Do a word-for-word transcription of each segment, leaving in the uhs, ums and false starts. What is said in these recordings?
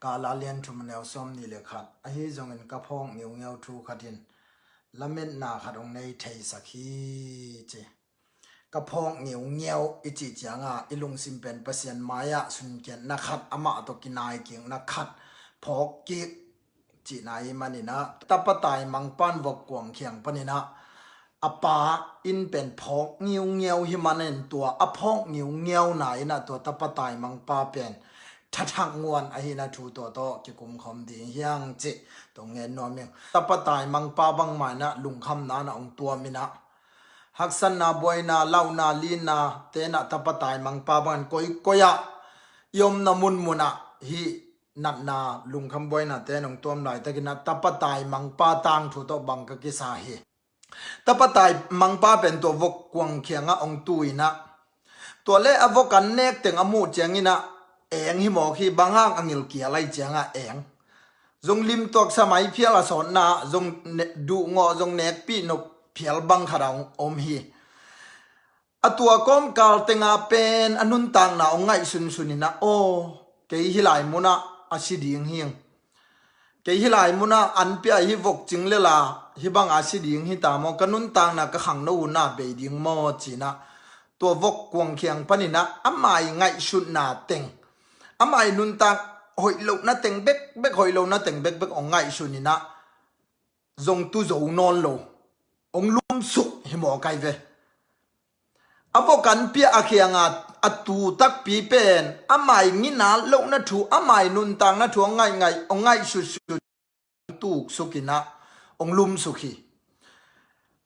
Kala lian thum neu sawm nih le khat. Ahi zongin ka phawk ngiungeu thu khat in lametna khat hong nei theisak hi, ci. Ka phawk ngiungeu i cih cianga i lungsim pen Pasian mai-ah sunkiatna khat, amah tawh kinaikikna khat phawk kik cihna i maninah, tapa taimangpan vok kuangkhiang paninah a pa in pen phawk ngiungeu hi manin tua a phawk ngiungeuna inah tua tapa taimangpa pen thathak nguan ahina thu tua tawh kikumkhawm ding hiang cih tong ngen nuam ing. Tapa taimangpa bangmah inah lungkhamna na hong tuam inah haksatna, buaina, launa, linna tenah tapa taimangpa bangin koikoi-ah i omna munmunah hih natna, lungkham buaina ten hong tuam laitakinah tapa taimangpa tangthu tawh bang ka kisa hi. Tapa taimangpa pen tua vok kuangkhiangah hong tu inah tua le a vok an nek teng a muh cianginah eng hi mawk hi. Bang hang a ngilkial ahi ciangah eng zong limtuak sa mai phial a sawtna zong ne-, duhngawh zong nekpih nop phial bang khat a hong om hi. A tua kawmkal tenga pen a nuntakna hong ngaihsunsun inah, aw, kei hih lai munah a si ding hi. Kei hih lai munah an pia hi vok cing lela hih banga si ding hi ta maw, ka nuntakna ka khangno hun a bei ding maw cinah tua vok kuangkhiang paninah amah i ngaihsutna teng, amah i nuntak hoih lohna teng bekbek, hoih lohna teng bekbek hong ngaihsun inah zong tu zo nawn lo, hong lumsuk hi mawk ahi ve. A vok an pia a khianga a tu takpi pen amah i nginat lohna thu, amah i nuntakna thu hong ngaih, ngaih, hong ngaihsutsut, tuksuk inah hong lumsuk hi.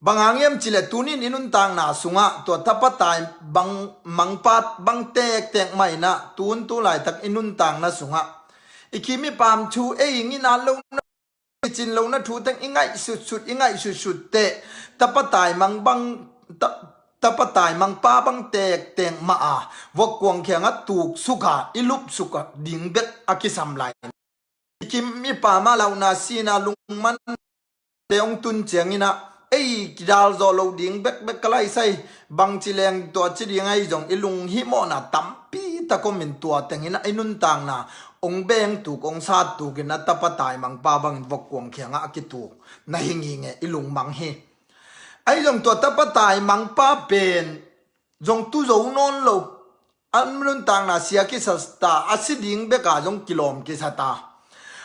Bang hang hiam cileh tunin i nuntakna sungah tua tapa taimangpa bang tektek mah inah tun tu laitak i nuntakna sungah i kim i pam thu, ei i nginat lohna, i cin lohna thu teng i ngaihsutsut, i ngaihsutsut teh tapa taimang bang, ta-, tapa taimangpa bang tektek mah a vok kuangkhiangah tuksuk a i lupsuk a ding bek a kisam lai. I kim i pam a launa sina lungman te hong tun cianginah ei kidal zawh lo ding bekbek ka laisai. Bangci leng tua ci ding ahi zong i lunghimawhna tampi tak omin tua tenginah i nuntakna hong bengtuk, hong sattukinah tapa taimangpa bangin vok kuangkhiangah a kituk na hi nginge i lungmang hi. Ahi zong tua tapa taimangpa pen zong tu zo nawn lo. A nuntakna sia kisata, a si ding beka zong kilawm kisata.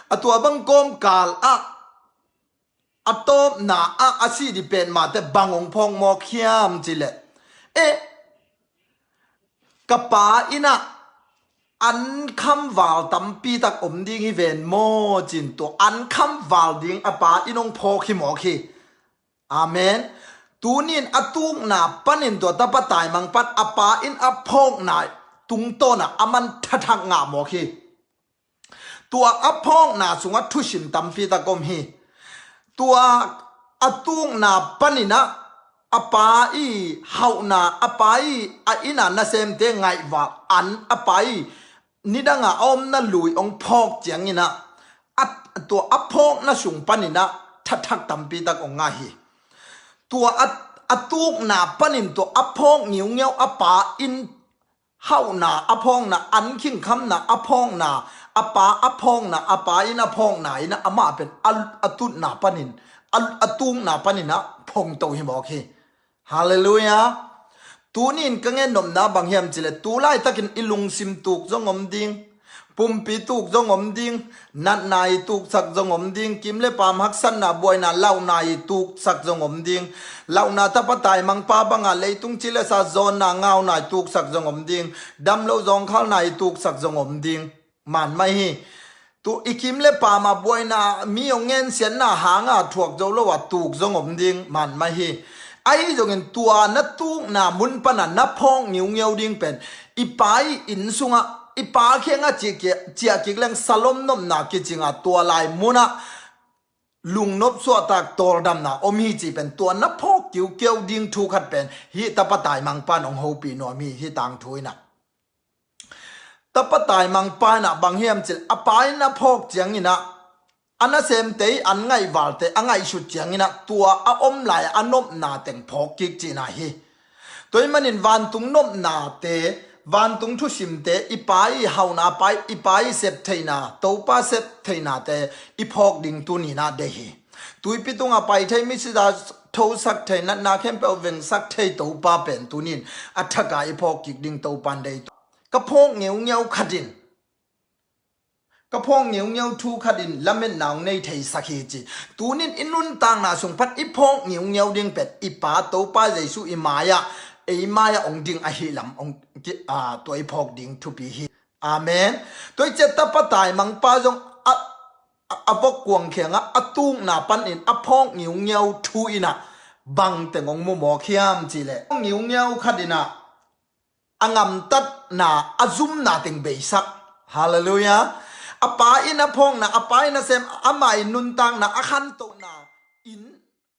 A tua bang kawmkal ah a tawpna ah a si dih petmah teh bang hong phawk mawk hiam cileh, eh, ka pa inah an khamval tampi tak om ding hi ven maw cin tua an khamval ding a pa in hong phawk hi mawk hi. Amen. Tunin a tukna panin tua tapa taimangpan a pa in a phawkna tungtawnah a man thathak ngah mawk hi. Tua a phawkna sungah thusim tampi tak om hi. Tua a tukna paninah a pa i hauhna, a pa i a ina nasemte ngaihval an a pa i nidanga a omna lui hong phawk cianginah a, tua a phawkna sung paninah thathak tampi tak hong ngah hi. Tua a, a tukna panin tua a phawk ngiungeu a pa in hauhna a phawkna, an khingkhamna a phawkna, a pa a phawkna, a pa in a phawkna inah amah pen a, a tutna panin, a, a tukna paninah phongto hi mawk hi. Halleluiah. Tunin ka ngen nopna bang hiam cileh tu laitakin i lungsim tuk zong om ding, pumpi tuk zong om ding, natna i tuksak zong om ding, kim le pam haksatna buaina launa i tuksak zong om ding. Launa tapa taimangpa banga leitung cilesa zawnna ngauna i tuksak zong om ding. Damlo zawngkhalna i tuksak zong om ding. Man mai hi. Tu i kim le pama buaina mi hong ngensiatna hanga thuak zo lo a tuk zong om ding. Man mai hi. Ahi zongin tua na tukna mun pana na phawk ngiungeu ding pen i pa i inn sungah i pa khiangah ciahkik leng salom nopna kicinga tua lai munah lungnop suahtak tawldamna om hi cih pen tua na phawk kiukiau ding thu khat pen hih tapa taimangpan hong hopih nuam hi, hih tangthu inah. Tapa taimangpa inah bang hiam cileh a pa in a phawk cianginah a nasemte i an ngaihvalte a ngaihsut cianginah tua a om lai a nopna teng phawk kik cihna hi. Tua i manin vantung nopnate Vantung thusimte, i Pa i hauna, Pa i, i Pa i sep theina, Topa sep theinate i phawk ding tuni-in ah deih hi. Tuipi tungah pai thei, misita thosak thei, natna khempeuh vengsak thei Topa pen tuni-in a thak a i phawk kik ding Topa in deih. Ka phawk ngeungeu khat in, ka phawk ngeungeu thu khat in lametna hong nei theisak hi ci. Tuni-in i nuntakna sung pan i phawk ngeungeu ding pen i Pa Topa Jesu i mai-ah, ei mai-ah hong ding ahi lam hong ki-, aa, tua i phawk ding thupi hi. Amen. Tua i ciah tapa taimangpa zong a, a, a vok kuang khiangah a tukna panin a phawk ngeungeu thu in ah bang teng hong mu mawk hiam cih leh, ngeungeu khat in ah a ngamtatna, a zumna teng beisak. Halleluiah. A pa in a phawkna, a pa in a sem, amah i nuntakna, a khantohna in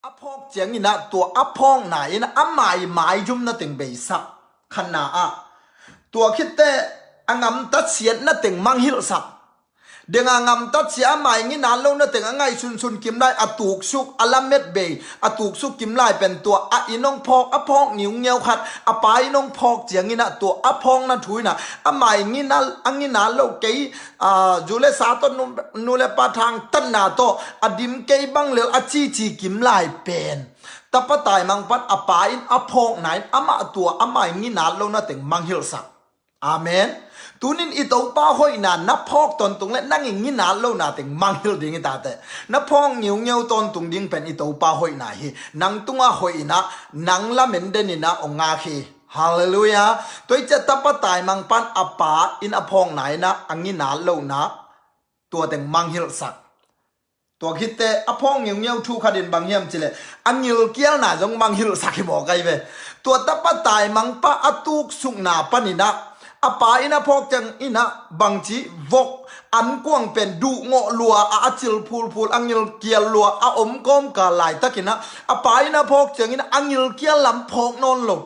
a phawk ciangin ah tua a phawkna in amah i maizumna teng beisak. Khatna ah tua khitteh a ngamtat siatna teng manghilhsak. Deng a ngamtat sia, amah i nginat lohna teng a ngaihsunsun kim lai, a tuksuk, a lamet bei, a tuksuk kim lai pen tua a in hong phawk, a phawk ngeungeu khat, a pa in hong phawk ciangin ah tua a phawkna thu in ah amah i nginat, a nginat loh kei, aa, zu le sa tawh nu, nu le pa thangtatna tawh a dim kei bang lel a cici kim lai pen tapa taimang pan a pa in a phawkna in amah tua amah i nginat lohna teng manghilhsak. Amen. Tuni-in i Topa hoihna na phawk tawntung le nang i nginat lohna teng manghilh ding hi ta teh. Na phawk ngeungeu tawntung ding pen i Topa hoihna hi. Nang tungah hoih in ah, nang lamen den in ah hong ngak hi. Halleluiah. Tua i ciah tapa taimang pan a pa in a phawkna in ah a nginat lohna tua teng manghilhsak. Tua khitteh a phawk ngeungeu thu khat in bang hiam cih leh a ngilkialna zong manghilhsak hi mawk ai ve. Tua tapa taimangpa a tuksukna panin ah a pa in a phawk ciangin ah bangci vok an kuang pen duhngawh lua a, a cil phulphul, a ngilkial lua a om kawmkal laitakin ah a pa in a phawk ciangin ah a ngilkial lam phawk nawn lo.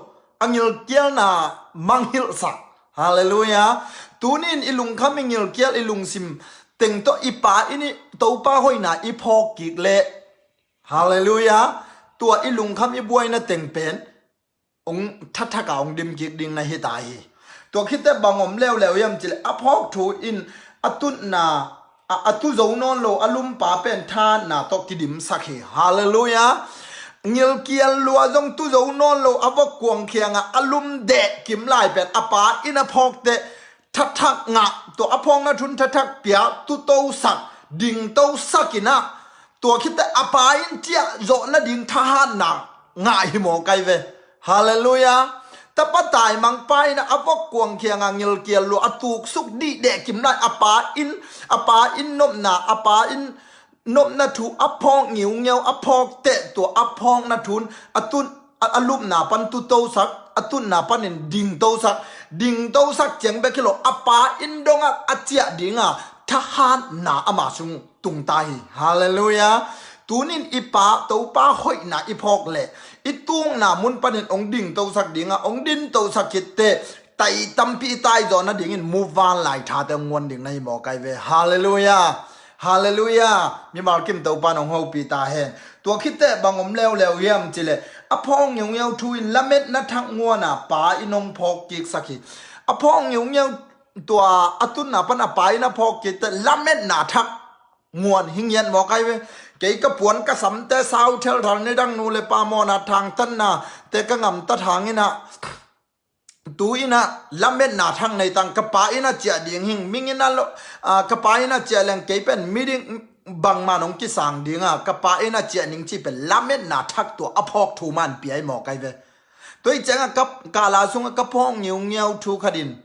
A ngilkialna manghilhsak. Halleluiah. Tuni-in i lungkham, i ngilkial, i lungsim teng tawh i pa in i Topa hoihna i phawk kik leh, halleluiah, tua i lungkham i buaina teng pen hong thathak a hong dim kik ding na hi ta hi. Tua khitteh bang om leuleu hiam cih leh a phawk thu in a tutna, a, a tu zo nawn lo a lumpa pen thahatna tawh kidimsak hi. Halleluiah. Ngilkial lua zong tu zo nawn lo a vok kuang khiangah a lum deh kim lai pen a pa in a phawk teh thathak ngah, tua a phawkna thu in thathak pia, tutosak, dingtosak in ah tua khitteh a pa in ciah zawh nading thahatna ngah hi mawk ai ve. Halleluiah. Tapa taimangpa in ah a vok kuang khiangah ngilkial lua a tuksuk dih deh kim lai a pa in, a pa in nopna, a pa in nopna thu a phawk ngeungeu a phawk teh tua a phawkna thu in a tut, a, a lupna pan tutosak, a tutna panin dingtosak, dingtosak ciang bek hi lo a pa in dongah a ciah dinga thahatna ama sung tungta hi. Halleluiah. Tunin i pa, Topa hoihna i phawk leh i tukna mun panin hong dingtosak dinga hong dingtosak khitteh tai tampi i taizaw nadingin muvanlai thate hong nguan ding na hi mawk ai ve. Halleluiah. Halleluiah. Mimal kim Topa in hong hopih ta hen. Tua khitteh bang om leuleu hiam cih leh a phawk ngeungeu thu in lametna thak nguana pa in hong phawk kiksak hi. A phawk ngeungeu tua a tutna pan a pa in a phawk khitteh lametna thak nguan hi ngiat mawk ai ve. Kei ka puan ka samte sau thelthal nidang nu le pa mawhna thangtatnate ka ngamtat hangin ah tu-in ah lametna thak nei tang, ka pa in a ciah ding hing, mingin a lo, a, ka pa in a ciah leng kei pen miding bangman hong kisang dinga ka pa in a ciah ning cih pen lametna thak tua a phawk thu man pia hi mawk ai ve. Tua hi ciangah ka, ka la sungah ka phawk ngeungeu thu khat in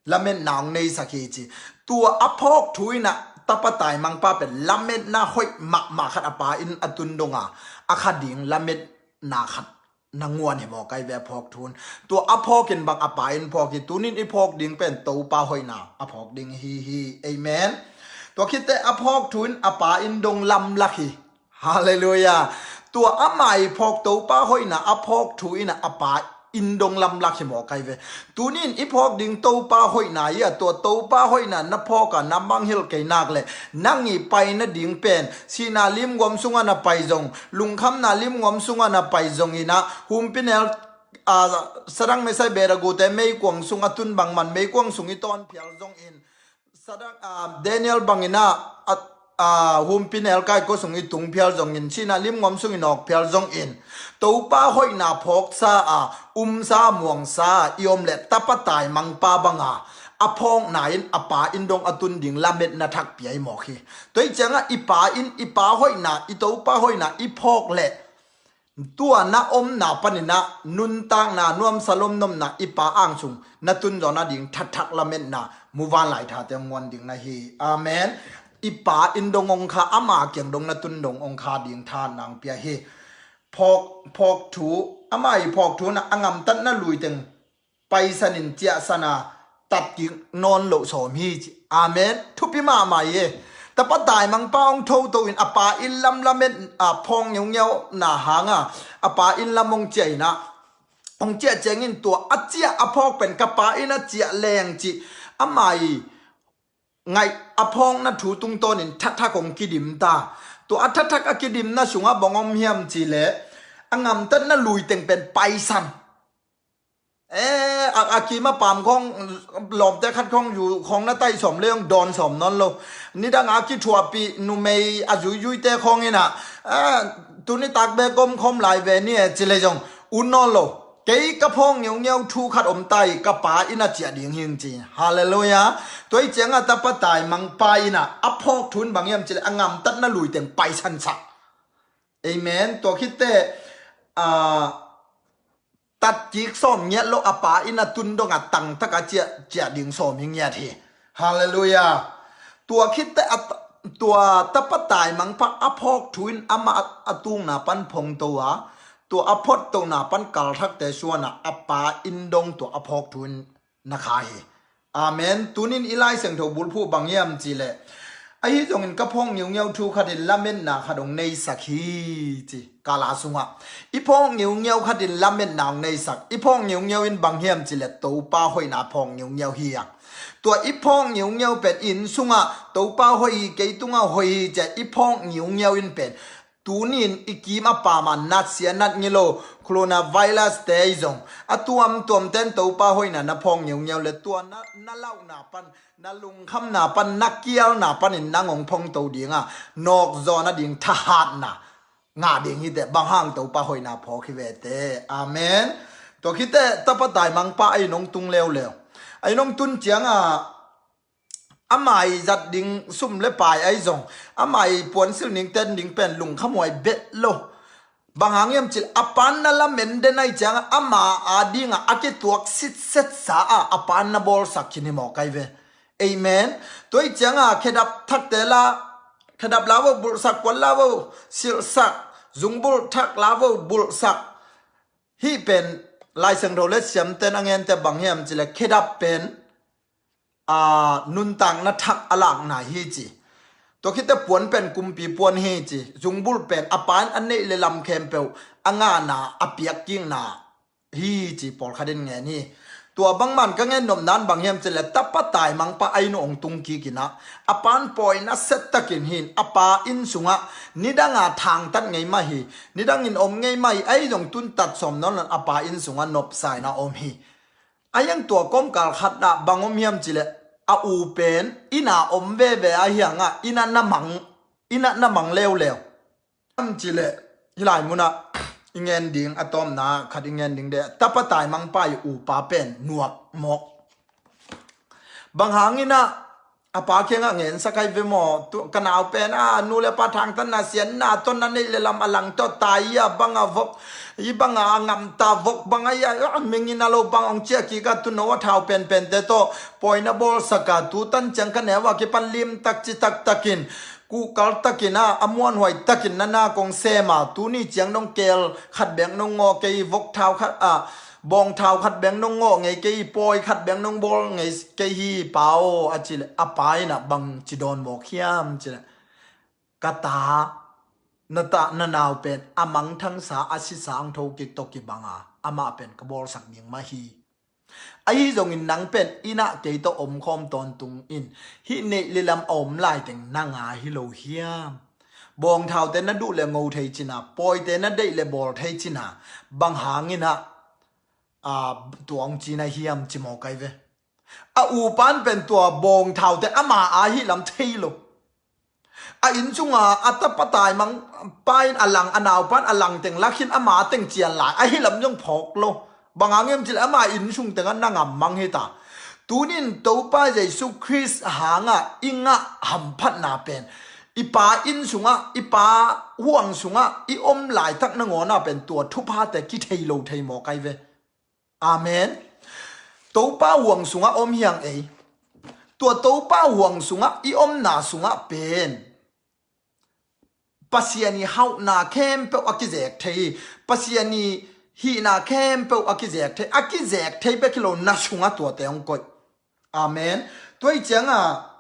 lametna hong neisak hi ci. Tua a phawk thu in ah tapa taimangpa pen lametna hoih mahmah khat a pa in a tun donga a kha ding lametna khat na nguan hi mawk ai ve a phawk thu in. Tua a phawk in bang a pa in phawk hi, tunin i phawk ding pen Topa hoihna a phawk ding hi hi. Amen. Tua khitteh a phawk thu in a pa in dong lamlak hi. Halleluiah. Tua ama i phawk Topa hoihna a phawk thu in ah a pa in dong lamlak hi mawk ai ve. Tunin i phawk ding Topa hoihna hi a, tua Topa hoihna na phawk a na manghilh kei nak leh nang i pai nading pen sihna limguam sungah na pai zong, lungkhamna limguam sungah na pai zongin ah humpinel a, Sadrak, Mesak, Abednego te meikuang sung a tun bangman meikuang sung i tawn phial zongin, Sadrak, a, Daniel bangin a, a, a, humpinelkai kua sung i tung phial zongin, sihna limgawm sung i nawk phial zongin, Topa hoihna phawksa a, umsa muangsa i om leh tapa taimangpa banga a phawkna in a pa inn dong a tun ding lametna thak pia i mawk hi. Tua hi ciangah i pa inn, i pa hoihna, i Topa hoihna i phawk leh tua na omna paninah nuntakna, nuamsa lomnomna i pa angsung na tun zawh nading thathak lametna muvanlai thate hong nguan ding na hi. Amen. I pa inn dong hong kha, ama kiang dong na tun dong hong kha ding tha nang pia hi. Phawk, phawk thu, ama i phawk thu na a ngamtatna luiteng paisanin ciahsana tatkik nawn loh sawm hi ci. Amen. Thupi mahmah hi. Tapa taimangpa hong thoto in a pa inn lam lamet a phawk ngeungeuna hanga a pa in lam hong ciah inah hong ciah ciangin tua a ciah a phawk pen ka pa in a ciah leng ci. Ama i ngaih a phawkna thu tungtawnin thathak hong kidim ta. Tua a thathak a kidimna sungah bang om hiam ci leh a ngamtatna luiteng pen paisan. E, a, a kima pam khawng, lawmte khat khawng yu khawng na taih sawm le hong dawn sawm nawn lo. Nidang a kithuahpih numei a zuizuite khawng inah, a, tuni tak bek gom khawm lai ve ni e ci le zong ut nawn lo. Kei ka phawk ngeungeu thu khat om ta hi, ka pa in a ciah ding hing ci. Halleluiah. Tua hi ciangah tapa taimangpa inah a phawk thu in bang hiam ci le a ngamtatna luiteng paisan sak. Amen. Tua khitteh, a, tatkik sawm ngiat lo a pa in a tun dongah tangtaka ciah, ciah ding sawm hi ngiat hi. Halleluiah. Tua khitteh a, tua tapa taimangpa a phawk thu in amah a, a tukna pan phongto a, tua a phottohna pan kalthakte suana a pa inn dong tua a phawk thu in na kha hi. Amen. Tunin i Lai Siangtho bulphuh bang hiam ci leh, ahi zongin ka phawk ngeungeu thu khatin lametna khat hong neisak hi ci. Kala sungah i phawk ngeungeu khatin lametna hong neisak. I phawk ngeungeu in bang hiam ci leh Topa hoihna phawk ngeungeu hi a. Tua i phawk ngeungeu pen inn sungah Topa hoih hi, kei tungah hoih hi ci a i phawk ngeungeu in pen tunin i kim a pama natsia natngilo, coronavirus te ahi zong a tuamtuamten Topa hoihna na phawk ngeungeu le tua na, na lauhna pan, na lungkhamna pan, na kialna panin nang hong phongto dinga nawkzawh nading thahatna ngah ding hiteh, bang hang Topa hoihna phawk hi vete. Amen. Tua khitteh tapa taimangpa a inn hong tung leuleu. A inn hong tun cianga ama i zat ding sum le pai ahi zong, ama i puansilh ning ten ding pen lungkhamhuai bet lo. Bang hang hiam ci leh a pan na lamen den ahi ciangah ama a dingah a kituak sitsetsa ah a pan na bawlsak khin hi mawk ahi ve. Amen. Tua hi ciangah khedap thakte la, khedap la vo bulhsak, puan la vo silhsak, zungbulh thak la vo bulhsak. Hih pen Lai Siangtho le siamten a ngente bang hiam ci leh khedap pen, a, nuntakna thak a lakna hi ci. Tua khitteh puan pen kumpi puan hi ci. Zungbulh pen a pa in a neih le lam khempeuh a ngahna, a piakkikna hi ci pawlkhat in ngen hi. Tua bangman ka ngen nopna in bang hiam ci leh tapa taimangpa a inn uh hong tung kik inah a pan pawi nasia takin hi in a pa inn sungah nidanga thangtat ngei mah hi. Nidangin om ngei mah hi. Ahi zong tun tat sawm nawn lo in a pa inn sungah nopsa inah om hi. A hiang tua kawmkal khat ah bang om hiam ci leh a u pen inn ah om veve a hiangah inn ah na mang, inn ah na mang leuleu. Hiam ci leh hih lai munah i ngen ding, a tawpna khat i ngen ding deh, tapa taimangpa i upa pen nuak mawk. Bang hangin ah a pa kiangah ngensak ahi ve maw? Tu, ka nau pen a nu le pa thangtatna sianna tawh na neih le lam a lang tawh tai a banga vok, i banga a ngamta vok banga i a, a mengin a lo bang hong ciah kik a, tuno a thau penpente tawh pawi na bawlsak a, tu tan ciang ka neu a kipan limtak citak takin kuhkal takin a, a muanhuai takin na na kong sem a, tuni ciang nong keel khat bek nong ngawh kei hi, vok thau khat a, bawng thau khat bek nong ngawh ngei kei hi, pawi khat bek nong bawl ngei kei hi pa aw, a ci leh a pa in ah bang ci dawn mawk hiam ci leh, ka ta, na ta, na nau pen a mangthangsa, a sisa ang thokik tawh kibanga amah pen ka bawlsak ding mah hi. Ahi zongin nang pen inn ah kei tawh omkhawm tawntung in hih neih le lam a om laiteng na nga hi lo hiam? Bawngthaute na duh le ngo thei cina, pawite na deih le bawl thei cina, bang hangin ah a, tua hong cina hiam ci maw kai ve. A upan pen tua bawngthaute ama a hi lam thei lo. A inn sunga a tapa taimang pa in a lang, a naupan a lang teng lakhin ama teng cian lai a hi lam zong phawk lo. Bang hang hiam cileh ama inn sung tengah na ngammang hi ta. Tunin Topa Jesu Khrist hangah i ngah hamphatna pen i pa inn sungah, i pa huang sungah i om laitak nangawna pen tua thuphate kithei lo thei maw kai ve. Amen. Topa huang sungah om hiang ei. Tua Topa huang sungah i omna sungah pen Pasian i hauhna khempeuh a kizek thei hi. Pasian i hihna khempeuh a kizek thei, a kizek thei bek hi lo na sungah tuate hong koih. Amen. Tua ih ciangah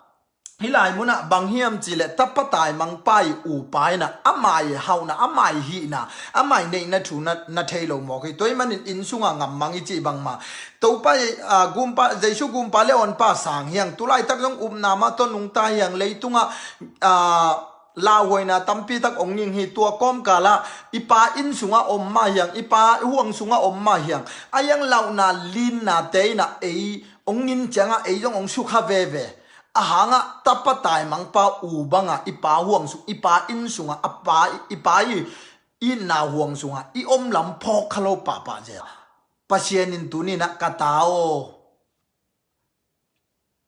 hih lai munah bang hiam cileh tapa taimangpa i upa inah ama i hauhna, ama i hihna, ama i neihna thu na, na thei lo mawk hi. Tua ih manin inn sungah ngammang i cih bangma Topa, a, gumpa, Jesu gumpa le awnpa sang hiang, tulaitak zong upna mah tawh nungta hiang, leitungah, a, lauhuaina tampi tak ong ning hi. Tua kawmkalah i pa inn sungah om mah hiang, i pa huang sungah om mah hiang, a hiang lauhna linnate inah ei ong nin ciangah ei zong ong sukha veve. A hangah tapa taimangpa u bangah i pa huang sung, i pa inn sungah a pa, i pa i itna huang sungah i om lam phawk kha lo pahpah zel. Pasian in tuninah ka ta aw,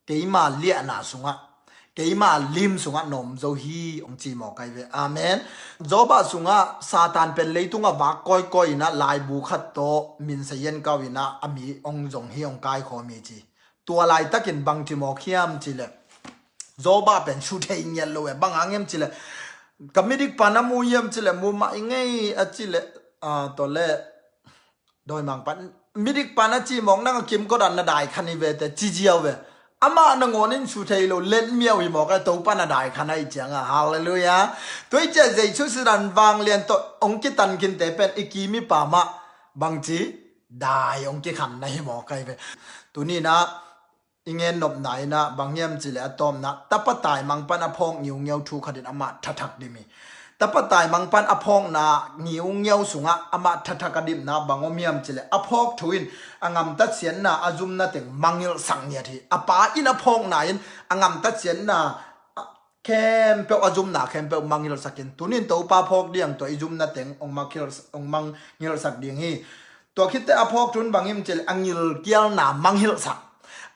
keima liahna sungah, keima lim sungah na om zo hi, hong ci maw kai ve. Amen. Job ah sungah Satan pen leitungah vak kawikawi inah laibu khat tawh minsa yenkau inah a mi hong zong hi, hong kaikhawm hi ci. Tua laitakin bang ci mawk hiam cileh Job ah pen su thei ngiat lo e. Bang hang hiam cileh ka midik pan a mu hiam cileh mu mah i ngei a cileh, a, tawh le dawimangpa midik pan a ci mawk nang a kimkot an na dai khan hi vete ci ziau ve. Amah nangawn in su thei lo let miau hi mawk a, Topa na dai khan a ih ciangah. Halleluiah. Tua ih ciah Jesu sidan vanglian tawh hong kitan khinte pen i kim i pa mah bangci dai hong kikhan na hi mawk a hi ve. Tuninah i ngen nopna inah bang hiam cileh a tawpna tapa taimang pan a phawk ngiungiau thu khatin amah thathak dim hi. Tapa taimang pan a phawkna ngiungiau sungah amah thathak a dimna bang om hiam cileh a phawk thu in a ngamtat siatna a zumna teng mangilhsak ngiat hi. A pa in a phawkna in a ngamtat siatna khempeuh a zumna khempeuh mangilhsakin tunin Topa phawk diang tua i zumna teng hong mangilhsak ding hi. Tua khitte a phawk thu in bang hiam cileh a ngilkialna mangilhsak.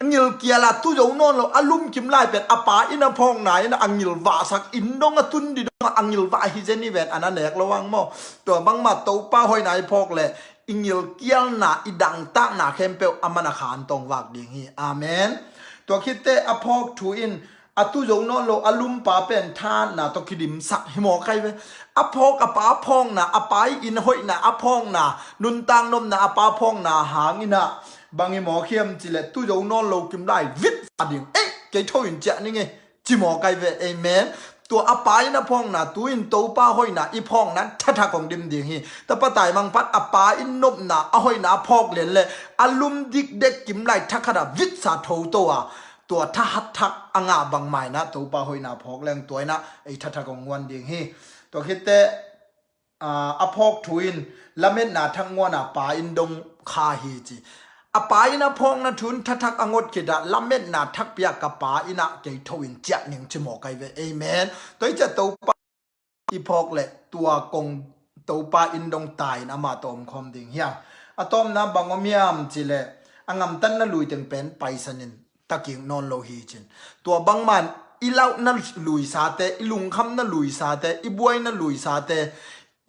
A ngilkial a tu zo nawn lo a lumkim lai pen a pa in a phawkna in a ngilvahsak in dong a tun di dong a ngilvah hi zen i ven a na nek lo ang maw. Tua bangmah Topa hoihna i phawk le i ngilkialna i dangtakna khempeuh a man a khan tawng vak ding hi. Amen. Tua khitte a phawk thu in a tu zo nawn lo a lumpa pen thahatna tawh kidimsak hi mawk a hi ve. A phawk a pa phawkna, a pa i inn hoihna a phawkna, nuntak nopna a pa phawkna hangin ah bang hi mawk hiam cileh tu zo nawn lo kim lai vit sa ding. Ei, kei tho in ciah ning e ci mawk a hi ve. Amen. Tua a pa in a phawkna tu in Topa hoihna i phawkna thathak hong dim ding hi. Tapa taimang pan a pa in nopna a hoihna a phawk lian le a lum dikdek kim lai thakhat a vit sa tho to a tua thahat thak a ngah bangmah inah Topa hoihna phawk leng tua inah ei thathak hong nguan ding hi. Tua khitte, aa, a phawk thu in lametna thak nguan a pa in dong kha hi ci. A pa in a phawkna thu in thathak a ngot khit ah lametna thak piak ka pa inah kei tho in ciah ning ci mawk a hi ve. Amen. Tua ih ciah Topa i phawk le tua kong Topa in dong ta in amah tawh omkhawm ding hiam. A tawpna bang om hiam cileh a ngamtatna lui teng pen paisan in takik nawn lo hi cin. Tua bangman i lauhna luisate, i lungkhamna luisate, i buaina luisate,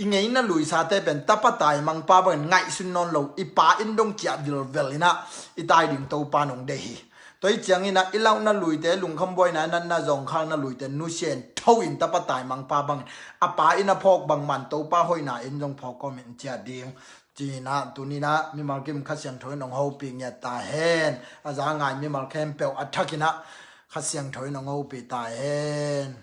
i ngeina luisate pen tapa taimangpa bangin ngaihsun nawn lo i pa in dong ciah vilvel inah i tai ding Topa nong deih hi. Tua ih cianginah i lauhna luite, lungkham buaina, natna zawngkhalna luite nusia in tho in tapa taimangpa bangin a pa in a phawk bangman Topa hoihna in zong phawk kawm in ciah ding. Cinah tuninah mimal kim Kha Siangtho in hong hopih ngiat ta hen. A za ngai mimal khempeuh a thakinah Kha Siangtho in hong hopih ta hen.